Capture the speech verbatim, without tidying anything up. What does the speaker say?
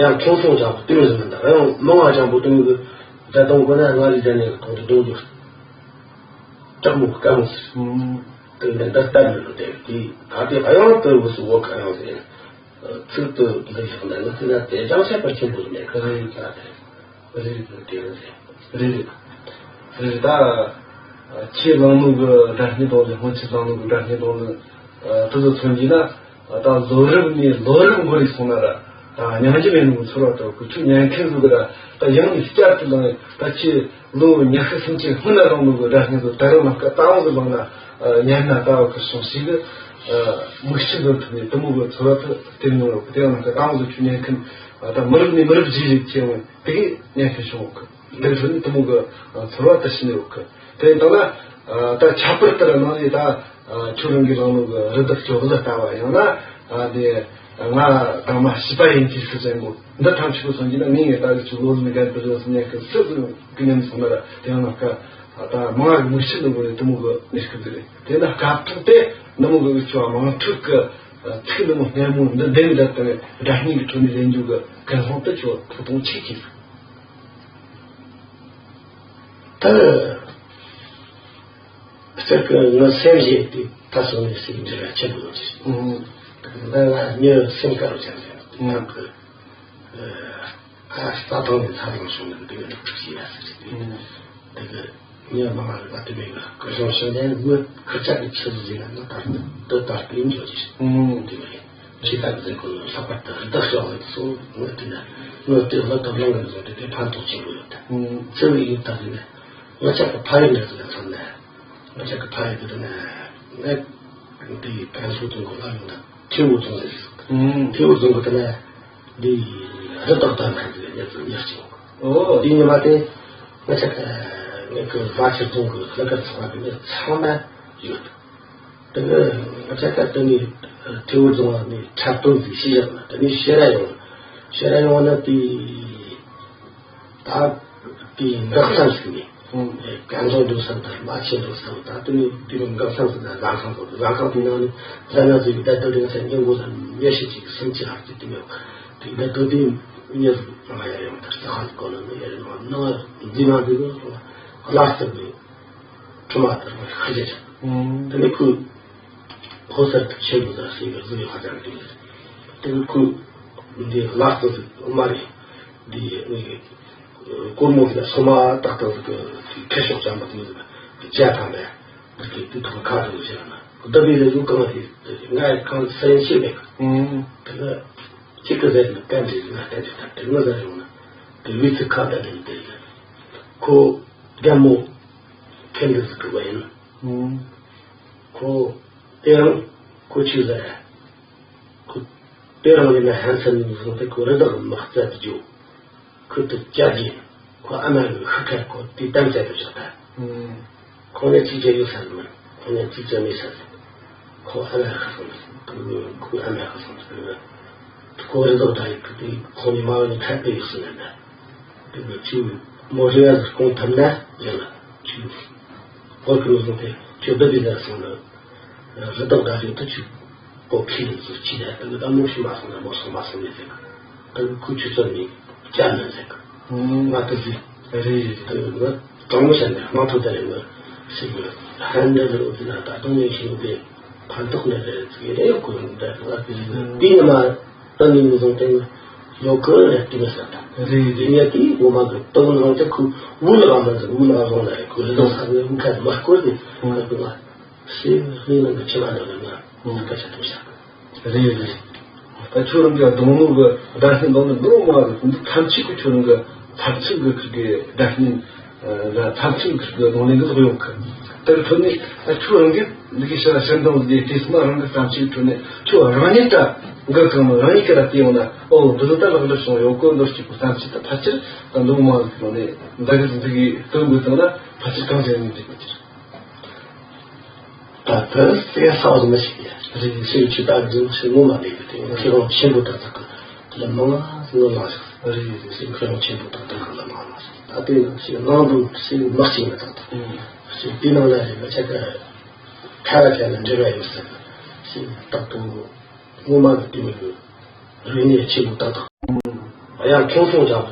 ཡང་ཁྱུང་སྲུང་ཅང་པོ་ལྟོས་ཟིན་མི་འདུག་ཡང་མང་བ་ཅང་པོ་ལྟོས་གི་རྒྱ་དང་གོ་ན་ང་ལི་རྒྱ་ནས་གི་གཏོང་དུ་གཏོང་རྒྱུ། དྲག་མོ་གི་དཀའ་མོ་ཟེར། ཨུམ། དེ་འདྲ་འདི་སྟབས་མི་འགྲོ་དེ་དེ་ད་དེ་ཨ་ཡང་དེ་བུ་སུ་བོ་ག་ཡང་ཟེར། ཚིག་ཏུ་འདི་བཞག་ན་ནི་དེ་ན་དེ་ཅང་བཤད་པ་ཆེན་པོ་མེད་གི་རེད་ད་དེ། རེད་རེད་རེད། རེད་རེད། ད་ཆེས་བླངས་ནོ་གི་སྒྲ་སྙན་དང་ལས་སྔོན་ཆེས་བླངས་ནོ་གི་སྒྲ་སྙན་དང་ནི་དེ་ཚོ་མཚོན་གྱིས་ན། ད་ལོ་རབས་ནས་ལོ་རབས་འགོར་རེ་སོང་ན་ར་ད་སྙིང་རྗེ་མེད་ནོ་གི་ཚོར་བ་དང་ཁུ་ཆུ་ཉན་མཁན་ཚོ་གི་ར་ད་ཡང་ནས་བསྐྱར་དུ་བླངས་ད་ཆེས་ལོ་ཉི་ཤུ་སུམ་ཅུ་སྔོན་ན་བླངས་ནོ་གི་སྒྲ་སྙན་ཚོ་ད་རུང་ལམ་ཁ་ལྟ་བ་གི་བླངས་ན་ཉན་ན་ལྟ་བ་གི་སོང་ཞིག་གི་མིག་ཤེས་འདོན་ཐུབ་ནས་དེ་མོ་གི་ཚོར་བ་དེ་སྟེར་མྱོང་ཡོད་གི་དེ་ཡང་ལམ་ཁ་ལྟ་བ་གི་ཆུ་ཉན་མཁན་ད་མི་རབས་ནས་མི་རབས་རྗེས་རེད་ཅེས་འོང་དེ་གི་ཉན་མཁན་བྱུང་ཡོད་གི་འདིར་ཚོ་ནི་དེ་མོ་གི་ཚོར་བ་དེ་ཤི་ནས་ཡོད་གི་དེ་ཡིན་དང་ན། ད་ཁྱད་པར་ལྟར་ནང་ནས་ད་ཁྱོད་རང་གིས་བླངས་ནོ་གི་རི་དྭགས་སྐྱོ་གླུ་ལྟ་བ་ཡང་ན་དེ་ང་དང་མ་བྱིས་པ་ཡིན་གྱི་སུ་ཟེར་གོ་འདི་ཐམས་ཅད་པོ་སོང་གྱི་ན་ངས་ངས་ད་གི་ཆུ་ལོ་ཟིན་གན་དུ་རེད་སུ་ཉན་གི་སུ་ཟིན་གི་ཉན་སོང་ན་ར་དེ་ཡང་ན་ཀ་ད་མ་ང་གི་མི་ཤི་ནི་གོ་ནས་དེ་མོ་གི་མི་ཤི་གི་རེད་དེ་ན་སྐབས་ཐོག་དེ་ནི་མོ་གི་ཆུ་བ་མང་ཐུག་གི་ཚིག་ནི་མོ་སྙན་མོ་འདི་འདེམས་ད་དེ་སྒྲ་སྙན་གི་ཁྲོད་ནས་ལེན་རྒྱུ་གི་གན་སློང་དུ་ཆུ་བ་ཐུག་ཐུག་ཆེ་གི་ད། སྤྱིར་གི་ངའི་སེམས་བཞེས་ཏེ་ད་སོང་ནས་སེམས་འདྲི་བ་ཆེན་པོ་ཡོད་ཅིང་། ད་ང་མྱི་སེམས་དཀར་བ་ཅན་ཟེར་ཏེ་ནམ་གི་ཨ་རྩྭ་ཐང་ནས་ཚ་ཐང་བྱུང་ནས་འདི་གི་འདུག་ཅིག་ཡ་ཟེར་ཏེ་འདི་གི་མྱི་མ་མ་རེད་པ་དེ་མེད་གི་གི་གཞུང་ཞིང་ལས་ངོས་ཁུར་ཆག་གི་ཆུ་ཟིག་ཟིག་ན་ད་འདི་ད་སྤེན་འཇོག་ཅིག་འདི་མ་ཡིན། ཇི་ལྟར་འཛིན་དགོས་ལ་ལྷག་པར་དུ་བདག་ཤོག་ལ་སོང་ངོས་དེ་ན་ངོས་དེ་ལ་དོ་སྣང་གི་བཟོ་དེ་དེ་ཕན་ཐོགས་ཆེན་པོ་ཡོད་དེ་ཚེ་བའི་ཡུལ་དག་ཡིན་ན། ང་ཅག་གི་ཕ་ཡུལ་འདྲ་ཟིག་ལ་མཚོན་ན། ང་ཅག་གི་ཕ་ཡུལ་དེ་ན་ང་འདི་ཀན་སུའུ་རྫོང་གི་ལ་ཡོང་ད་ཐེའུ་རྫོང་ཟེར་ཟིག་ཨུམ། ཐེའུ་རྫོང་གི་དེ་ན་འདི་རི་དྭགས་ལྟ་མཁན་ཟིག་ཉར་ཉར་ཅིང་། ཨོ། འདི་ཉི་མ་དེ་ང་ཅག་གི་ང་གི་བ་ཕྱིར་རྫོང་གི་ལ་ཁར་ཚང་བ་དེ་ཚང་མ་ཡོད། དེ་ནི་ང་ཅག་གི་དེ་ནི་ཐེའུ་རྫོང་ནི་འཁྲབ་སྟོན་ཟིག་ཤེས་ཡག་ན་དེ་ནི་ཕྱིར་ར་ཡོང་ཕྱིར་ར་ཡོང་ན་དེ། ད་དེའི་འགག་མཚམས་ཟིག་ནས་ཨུམ། གན་རྫོང་འགྲོ་ས་དང་རྨ་ཆེན་འགྲོ་ས་ད་དེ་ནས་དེ་ནས་འགག་མཚམས་ཟིག་ན་ཟ་ཁང་ཚོ་ཟ་ཁང་དེའི་ནང་ནས་ཟ་ན་ཟིག་བསྡད་དེ་རིང་སེམས་ཀྱི་མགོ་ལ་ཉེ་ཤེས་ཅིག་སེམས་ཀྱི་ཧར་གྱི་དེ་ནས་དེ་བསྡད་དེ་དེ་ཉེ་ཟིག་ང་ཡར་ཡོང་ད་རྩྭ་ཁང་གི་སྐོར་ལ་ནི་ཡར་ཡོང་ནང་འཛིན་མ་འདུག་གི་ལ་རྩྭ་གི་གྲིབ་མ་ལྟར་ཁ་ཤས་ཤིག་ཨུམ། དེ་ནས་ཁོས་ཕོ་གསར་དུ་ཆེན་པོ་དང་ཟེར་བའི་གཟུགས་ཡོད་ཧ་ཅང་གི་དེ་ནས་ཁོས་འདི་ལ་རྩྭ་ཟིག་མ་རེད། འདི་ཡི་སྒོར་མོ་ལ་སོ་མ་ཏག་ཏག་གི་ཁེར་ཤོག་ཅམ་པ་དེ་བརྒྱ་ཐམ་པས་འདི་གི་དུས་ཐོག་ཁ་དུ་བྱས་ན་བདག་པའི་ལས་འགུལ་གང་དེ་ང་གང་སེམས་ཤེས་མེད་གི་དེ་ལ་གཅིག་གི་ཟེར་ན་གན་དྲིས་ན་གན་དྲིས་ད་དེ་ང་ཟེར་ཡོང་ན་དེ་བི་ཚིག་ཁ་ད་དེ་དེ་ཁོ་རྒན་མོ་ཁེན་གི་ཟིག་གི་བ་ཡིན་ཁོ་དེ་རང་ཁོ་ཆི་ཟེར། ཁོ་དེ་རང་ཡིན་ན་ཧན་སན་ནས་བཟུང་སྟེ་ཁོ་རི་དྭགས་དམག་རྩལ་དུ་རྒྱུག་ཁོ་དེ་བཅར་རྗེས་ཁོ་ཨ་མ་གི་ཤུགས་ཁ་ཁོ་དེ་གཏམ་བཤད་དུ་བཞག་ད། ཁོང་ནས་ཅི་བྱེད་ཡོད་ས་མིན་ཁོང་ནས་ཅི་བྱེད་མེད་ས་ཟིན་ཁོ་ཨ་མ་ཁ་སོང་ཟིན་ཁོ་ཨ་མ་ཁ་སོང་ཟིན་ཁོ་རི་དྭགས་ད་ཡི་ཁོ་དེ་ཁོང་ནས་མ་འོངས་ནས་ཁ་སྤེལ་ཡོད་ཟིན་ན་ད། དེ་ནས་ཁྱོད་མོ་རེ་བ་ཟིག་སྐོང་ཐུབ་ན་ཡིན་ལ་ཁྱོད་བོད་ཀྱི་མི་བཟང་དེ་ཁྱོད་བདག་གིས་ལ་སོང་ན་རི་དྭགས་དགའ་རིས་དུ་ཁྱོད་གོ་ཁྱི་ལ་ཟུར་ཁྱི་ལ་དེ་ནས་ད་མོ་ཤི་མ་སོང་ན་མོ་སོང་མ་སོང་ནས་ཟེར་གི་དེ་ནས་ཁོ་ཁྱོད་ཚོ་ནས་བསྐྱལ་ན་ཟེར་གི་ང་དེ་ཟིག་རེད་དེ་ནས་ང་དྲང་མོ་བཤད་ན་མ་ཐུབ་ད་རེད་ང་ཞིག་ཧན་འདྲ་ཟེར་འོ་དེ་ན་ད་དུང་ནས་ཤི་ནས་ཕན་ཐོགས་ནས་རེད་ཟེར་གི་རེད་ཡོད་གི་ཡོད་འདྲ་ང་དེ་ཟིག་དེ་ནས་མ། ད་ནི་མི་བཟང་དེ་ནི་ཡོད་གི་རེད་དེ་མི་ཟེར་ད། རེད་རེད། དེ་ནས་དེའི་འོ་མ་གི་སྟོང་ལོང་དེ་ཁོ་དབུ་ལ་བ་མ་ཟེར་དབུ་ལ་བ་བཟུང་ན་རེད་ཁོ་རི་དྭགས་ས་ནི་དབུ་ཁ་མ་སྐོར་དེ་ཁ་དུ་ང་ཤེས་ནི་ནང་གི་ཕྱི་མ་འདྲ་ལ་ང་སྐད་ཆ་དུ་བཤད། རེད་རེད། ད་ཁྱོད་རང་གི་གདོང་ནོར་གི་བརྡ་ཤིང་གདོང་ནི་འདི་མ་རེད་འདི་ཐམས་ཅད་ཀྱི་ཁྱོད་རང་གི་ཚབ་ཚུལ་གི་ཁུར་གི་བརྡ་ཤིང་། ལ་ཐམས་ཅད་ཀྱི་ནང་ལས་འགུལ་ཡོང་གི། དེར་ཐོན་ནས་ད་ཁྱོད་རང་གིས་འདི་གའི་ཕྱིར་ཕྱིར་འདང་ཟིག་དེ་སོང་ན་རང་གི་བསམ་ཚུལ་ཁྲོད་ནས་ཁྱོད་རང་ཉིད་ད་འགུལ་གང་མི་རང་ཉིད་ཀྱི་ལ་བལྟས་ཡོང་ན་ཨོ་འདི་ལོ་ད་ལག་འདྲ་བྱུང་ཡོད་གོ་འདོར་གཅིག་པུ་བསམ་ཚུལ་ད་ཕལ་ཆེར་ད་འདུག་མ་ཟིག་གི་ནང་ནས་འདི་གི་འདི་གི་སྟོན་དགོས་བཏང་ན་ཕལ་ཆེར་གང་ཟེར་ནས་འདུག་གི་ཕྱིར། ད་དེ་སེ་ས་བ་མི་ཤེས་ཡ། རེད། ཆེ་ཆེ་ད་འཛིན་ཆེ་ངོ་མ་མེད་གི་དེ་ཁྱེད་རང་ཆེན་པོ་ད་ད་གི་ལ་མང་ང་ངོ་མ་ཞིག་རེད་རེད། ཁྱེད་རང་ཆེན་པོ་ད་ད་གི་ལ་མང་ང་ཞིག་ད་དེ་ནང་ཞིག་ནང་དུ་ཞིག་མ་ཞིག་ཡིན་ད་ད་ཞིག་དེ་ནང་ལ་རེད་ང་ཆ་ག་ཁ་ར་ཁ་ལ་འབྲེལ་བ་ཡོད་ཟེར་ཞིག་ད་དུང་ངོ་མ་གི་དེ་མི་གི་རིག་གནས་ཆེན་པོ་ད་ད། ཡང་ཁྱུང་སྲུང་ཅང་